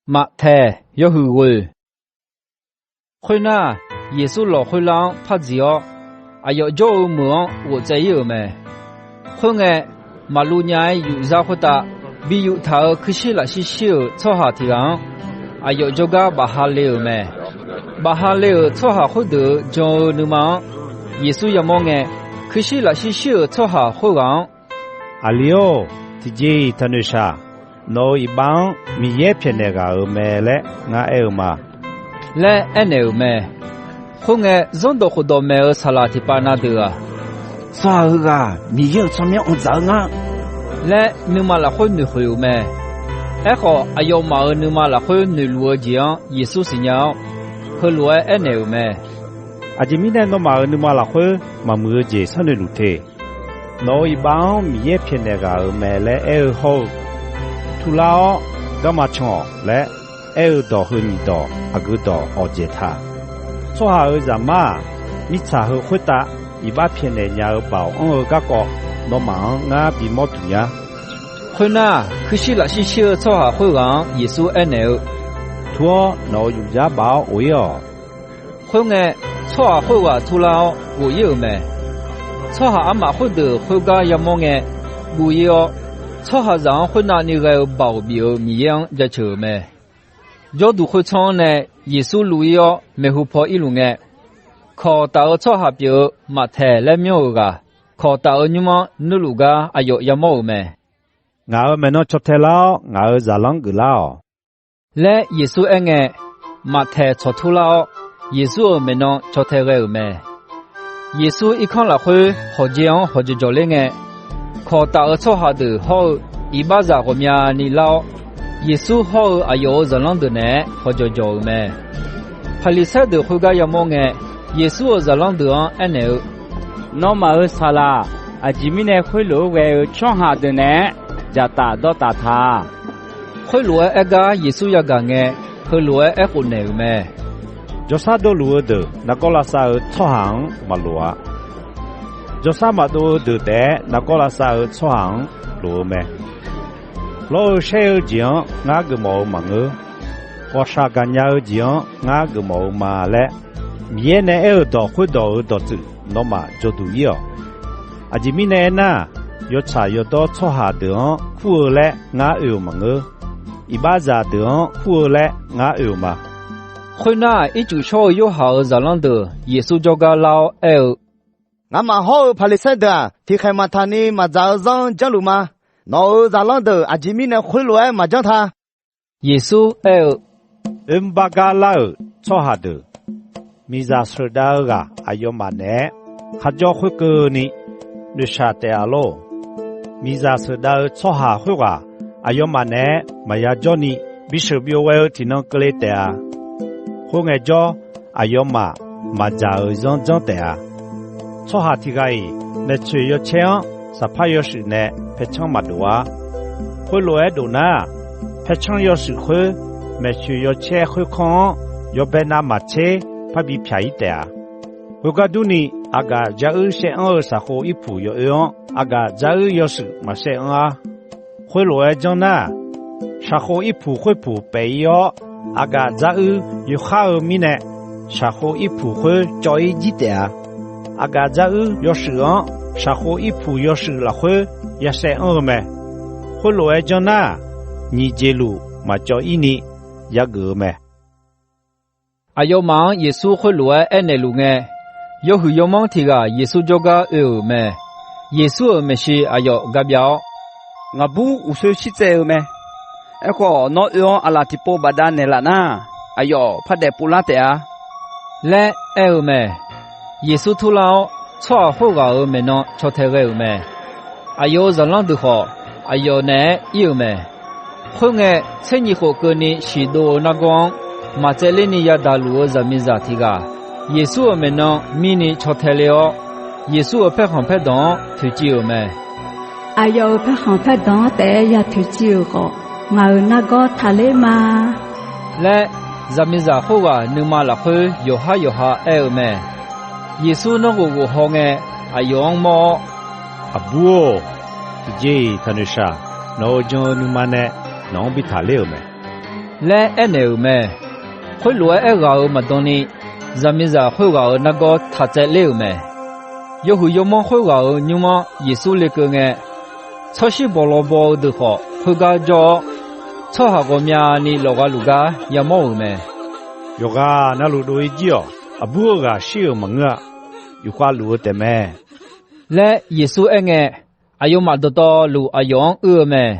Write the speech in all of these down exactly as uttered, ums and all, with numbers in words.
Maqtaeq yawhuiq ghoe. Khoernar, Yeqsur lawq khoerlar-anr par dziq-awr, aqyawf jawr-eu meuq-anr ghoftsaev ir-euq mae. Khoerngae, maqluv nya-aer yufzar khoertav bi yuf taq-euq kuirshir lafshir shir-euq tsawrhaq tiq ghaq-anr, aqyawf jawrgar baf ha le-euq mae. Baf ha le-euq tsawrhaq khoerdeuq-euq jan-eu nuima-anr Yeqsur yamawr ngae, kuirshir lafshir shir-euq tsawrhaq khoerghaq-anr, Aqli-or, tiqjeq-iq taqnoeq shaq. Nawq-euq iq bar-anr Miqyaer pyaeqnaeq ghaq-euq mae laer ngar aer-eu ma laer aernaeq-euq mae. Khoerngae, zanrdawq khofdawq maeq-euq saqlaq tiqpav na deuq-aq, Tsawrhaq heughaq Miqyaer-euq tsawrmyanr anr dzaq-eu ngar laer, nuima lafkhoer noeqkhoeq-euq mae. Aerkhawf, aqyawfmaf-euq nuima lafkhoer noeqluf-eu jeq-anr Yeqsur siqnya-awr, heulof-aer aernaeq-euq mae. Aqjeq mirnae nawmaf-euq nuima lafkhoer maqmuiq-eu jeq sharnoeq luf te. Nawq-euq iq bar-anr Miqyaer pyaeqnaeq ghaq-euq mae laer aer-eu hawr-eu, 'Turlar-awr, garma can-awq' laer aer-eu dawq heu nyiq dawq aqgeu dawq awqdzaeq ta. Tsawrhaq-euq Zaqmar-aq, mirtsaq heu khoertav iq bar pyaeqnaeq nya-eu baoq anr-eu garkawv nawmaf-anr ngar bimawr duq nya. Khoernar, kuirshir lafshir shir-eu tsawrhaq khoerghaq-anr Yeqsur aernaeq-eu, Tur-awr, nawq-euq yufzar baf-awr ghof ir-awq. Khoerngae, tsawrhaq khoerghaq turlar-awr ghof ir-euq mae. Tsawrhaq armaf khoerdeuq khoergar yamawr ngae, guv ir-awr, tsawrhaqzaq-anr khoernavni ghae-eu baoq bif-euq Miqyaer-anr jaceuq-euq mae. Jawrduq khoertsanr-anr nae Yeqsur luv ir-awr maeqhu paw irluf ngae, kawq taf-eu tsawrhaq pyeuf-eu Maqtaeq laer myanr-euq ghaq, kawq taf-eu nymr-anr nuirluf gar aqyawf yamawr-euq mae. Ngaq-euq maeqnan caw tae lar-awr, ngaq-euq zaqlanr geuflar-awq laer Yeqsur aerngae, Maqtaeq tsawqtur lar-awr, Yeqsur-euq maeqnan caw tae ghae-euq mae. Yeqsur irkanr lafkhoer hawqjae-anr hawqjawq jawq ler ngae, kawq taf-eu tsawrhaq deuq hawr-eu iq bar zaq ghawqmyani lar-awr, Yeqsur hawr-eu aqyawf-euq zaqlanr deuq naeq-aer hawqjawq jawq-euq mae. Paqliqsaer deuq khoergar yamawr ngae, Yeqsur-euq zaqlanr deuq-anr aernaeq-eu, Nawmaf-euq saqlaq, aqjeq mirnae khoerlof-aer ghae-eu tsawrhaq deuq naeq-aer dzaqtaf dawrtaf ta. Khoerlof-aer aer gar Yeqsur yagaq ngae, heulof-aer aerkhof naeq-euq mae. Jawrsar dovluf-eu deuq nargawr lavsav-eu tsawrhaq-anr maqloq-a. Jawrsar maqdov-eu deuq taef-aer nargawr lavsav-eu tsawrhaq-anr loq-eu mae. Lawr-eu shaer-eu jeq-anr ngar geufmawf-eu maqngeur. Ghawqshaq gaqnya-eu jeq-anr ngar geufmawf-eu ma laer, Miqyaer nae aer-euq dawq khoerdawq-euq dawqtsuif nawmaf jawduq ir-awq. Aqjeq mirnae aernar, yawtsaq yawdawr tsawrhaq deuq-anr kur-eu laer ngar oe-euq maqngeur. Iq bar zaq deuq-anr kur-eu laer ngar oe-euq ma. Khoernar, ircuf shawr-eu Yorhaq-euq zaqlanr deuq Yeqsur jawrgar lar-awr aer-eu, Ngamaf hawr-eu Paqliqsaer deuq-aq, tiqkhaeq maqtaq ni maqdzaq-eu zanr janrluf ma. Nawq-euq zaqlanr deuq aqjeq mirnae khoerlof-aer maqjanr ta. Yeqsur aer-eu, Oermr bar gar lar-euq tsawrhaq deuq, miqzaq sheuqdav-eu ghaq aqyawfmaf naeq-aer kharjawr khoerkeuvni noeqshaq taef-a lor. Miqzaq sheuqdav-eu tsawrhaq khoerghaq aqyawfmaf naeq-aer maqya jawrni bisheuq byov ghae-eu tiqnan keuvle taef-a. Khoerngae jawr, aqyawfmaf maqdzaq-euq zanr janr taef-a. Tsawrhaq tiq ghaq-iq maeqtsoeq yawcaer-anr saqpar yawshuif nae paercanr maqdof-ar. Khoerlof-aer dof nar, paercanr yawshuif khoer maeqtsoeq yawcaer khoerkanr-anr yawbae navmaqtser parbi pyaq-ir taef-a. Khoergar durni, aqgaf dzaruir shaev anr-eu shaqkhov irpuq yawoer-anr, aqgaf dzaruir yawshuif maqshaev anr-ar. Khoerlof-aer janr nar, shaqkhov irpuq khoerpuq paef-ir-awr, aqgaf dzaruir yawkhar-eu mirnae, shaqkhov irpuq khoer cawv-ir jir taef-a. Aqgaf dzaruir yawshuif-anr shaqkhov irpuq yawshuif lafkhoer ya shaev anr-eu mae. Khoerlof-aer janr nar, nyiq jeq luf maqcawv-ir ni yageuf-eu mae. Aqyawfmaf-anr Yeqsur khoerlof-aer aernaeq luf ngae, yawhuiq yawmanr tiq ghaq Yeqsur jawrgar oe-euq mae. Yeqsur-euq maeqshi aqyawf gabyav-awr, Ngaqbur uqsoer shirtsaev-eu mae. Aerkhawf, nawr oe-awr aqlaf tiqpov bafdav naeqlaf nar, aqyawf par daefpov lar taef-a laer aer-eu mae. Yeqsur turlar-awr, tsawrhaq khoerghaq-euq maeqnan caw tae ghae-euq mae. Aqyawf-euq zaqlanr deuq khawf, aqyawf naeq-aer ir-euq mae. Khoerngae, tser nyiq khof keuvni shiq dov-eu nargawr-anr maqtsaevler ni yadaq luf-eu zaqmiqzaq tiq ghaq, Yeqsur-euq maeqnan mirni caw tae le-awr, Yeqsur-euq paerkhanq paerdanq-anr toeqciv-euq mae. Aqyawf-euq paerkhanq paerdanq-anr taef-aer ya toeqciv-euq khawf, ngaq-euq nargawr taqler ma laer, zaqmiqzaq khoerghaq nuima lafkhoer yawqhar yawqha aer-eu mae. Yeqsur nanrghof ghofhaw ngae, aqyawf-anr mawr-awr, Aqbur-or, tiqjeq-iq taqnoeq shaq. Nawq-euq jan-eu nuima nae nawq-anr bi taqler-euq mae. laer aernaeq-euq mae. Khoerlof-aer aerghaq-euq maqdan ni, zaqmiqzaq khoerghaq-euq nargawr taq tsaevler-euq mae. Yawhuiq yawmanr khoerghaq-euq nymr-anr Yeqsur lekeuv ngae, tsawrshir bawq lawbaw-eu deuq khawf khoergar jawr-awr, tsawrhaq ghawqmyani lawfgha luf gar yamawr-euq mae. Yawqghaq navluf dov-ir jir-awq. Aqbur-eu ghaq shir-euq maqngeur-a. Yufkhav luf-eu taefmae laer Yeqsur aerngae, aqyawfmaf dawqtawvluf aqyawf-anr uir-eu mae.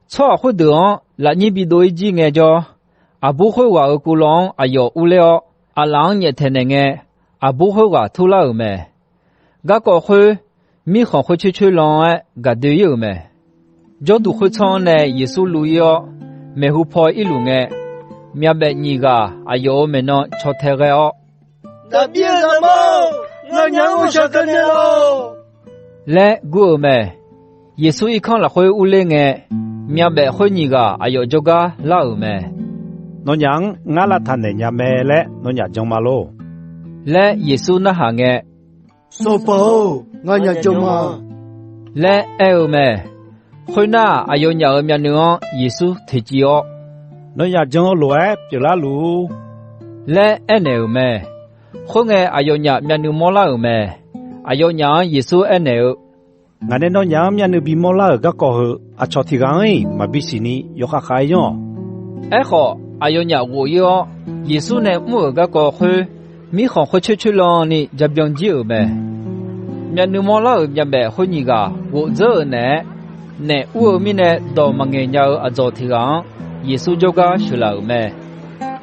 Tsawrhaq khoerdeuq-anr lafnyir bidov-ir jir ngaejawr, aqbur khoerghaq-euq kuvlanr-anr aqyawf urler-awr, aqlaf-anr nyaeftaeq naeqngae, aqbur khoerghaq turlar-euq mae. Garkawv khoer, mirkhanq khoercoer coerlan-aer gaqdoe-ir-euq mae. Jawrduq khoertsanr-anr nae Yeqsur luv-ir-awr, maeqhu paw irluf ngae, myavbaef nyiq ghaq aqyawf-euq maeqnan caw tae ghae-awr, Daqbir-eu Zaqmar-or, nganyaf-anr ghawqshaq gaqnaeq laf-awq laer gur-eu mae. Yeqsur irkanr lafkhoer urler ngae, myavbaef khoer nyiq ghaq aqyawf jawrgar lar-euq mae. Nawnyaf-anr ngar lavtaq naeq nya mae laer nawnyaf jan ma lor laer Yeqsur narhaq ngae, Sanqpaq-or, nganyaf jan ma laer aer-eu mae. Khoernar, aqyawfnyaf-euq myavnuiv-anr Yeqsur teq civ-awr, Nawnyaf jan-eu lof-aer pyeuflar luf-ur laer aernaeq-euq mae. Khoerngae, aqyawfnyaf myavnuiv mawrlar-euq mae. Aqyawfnyaf-anr Yeqsur aernaeq-eu, Ngaq nae nawnyaf-anr myavnuiv bimawr lar-euq garkawv heu, aqcawq tiq ghaq-anr-iq maqbi siqni yawkhav khav-aer yanr-awq. Aerkhawf, aqyawfnyaf ghof-ir-awr, Yeqsur nae mr-euq garkawv khoer, mirkhanq khoercoer coerlan ni jabyan jir-euq mae. Myavnuiv mawrlar-euq myavbaef khoer nyiq ghaq ghof dzeur-euq naeq-aer, naef ur-eu mirnae dawq maqngaeq nya-eu aqdzawq tiq ghaq-anr Yeqsur jawrgar sheuqlaf-euq mae.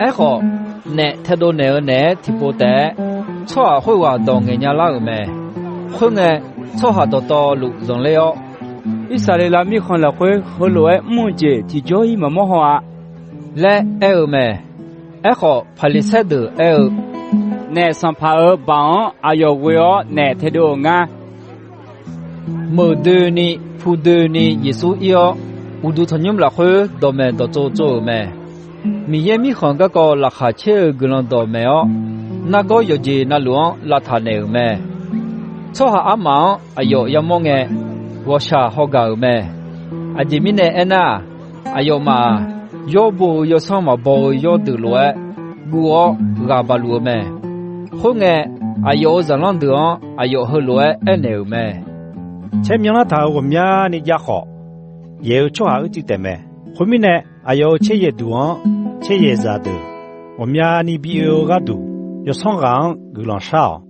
Aerkhawf, naef taedov naeq-eu naeq-aer tiqpov taef-aer, tsawrhaq khoerghaq dawq ngaeq nya lar-euq mae. Khoerngae, tsawrhaq dawqtawvluf zanqler-awr, Irsaqleqlav mirkhanq lafkhoer heulof-aer mr-eu jeq tiqjawr-ir maqmawr haw-a laer aer-eu mae. Aerkhawf, Paqliqsaer deuq aer-eu, Naef sanqpaq-euq baoq-anr aqyawf ghoe-awr naef taedov-euq ngar. Meuq doeni pu doeni Yeqsur ir-awr, uqduq tanqnymr lafkhoer dawqmaeq dawqtsov tsov-euq mae. Miqyaer Mirkhanq garkawv laqkhaq caer-eu guiqlanq dawqmaeq-awr, nargawr yawqjeq navluf-anr lavtaq naeq-euq mae. Tsawrhaq armaf-anr aqyawf yamawr ngae, ghawqshaq haw gaq-euq mae. Aqjeq mirnae aernar, aqyawfmaf-aq, yawrbo-eu yawsanr maqbaw-eu yawrdeuq lof-aer guv-awr ghaq baq luf-eu mae. Khoerngae, aqyawf-euq zaqlanr deuq-anr aqyawf heulof-aer aernaeq-euq mae. Caer myanrlar taq-euq ghawqmyani jav khawf, yaeq-eu tsawrhaq uicuiv taefmae. Khoermirnae, aqyawf-euq caeryaeq duq-anr caeryaeq zaqdeuq ghawqmyani bi oe-eu gharduq, yawsanr ghaq-anr guiqlanq shar-awq.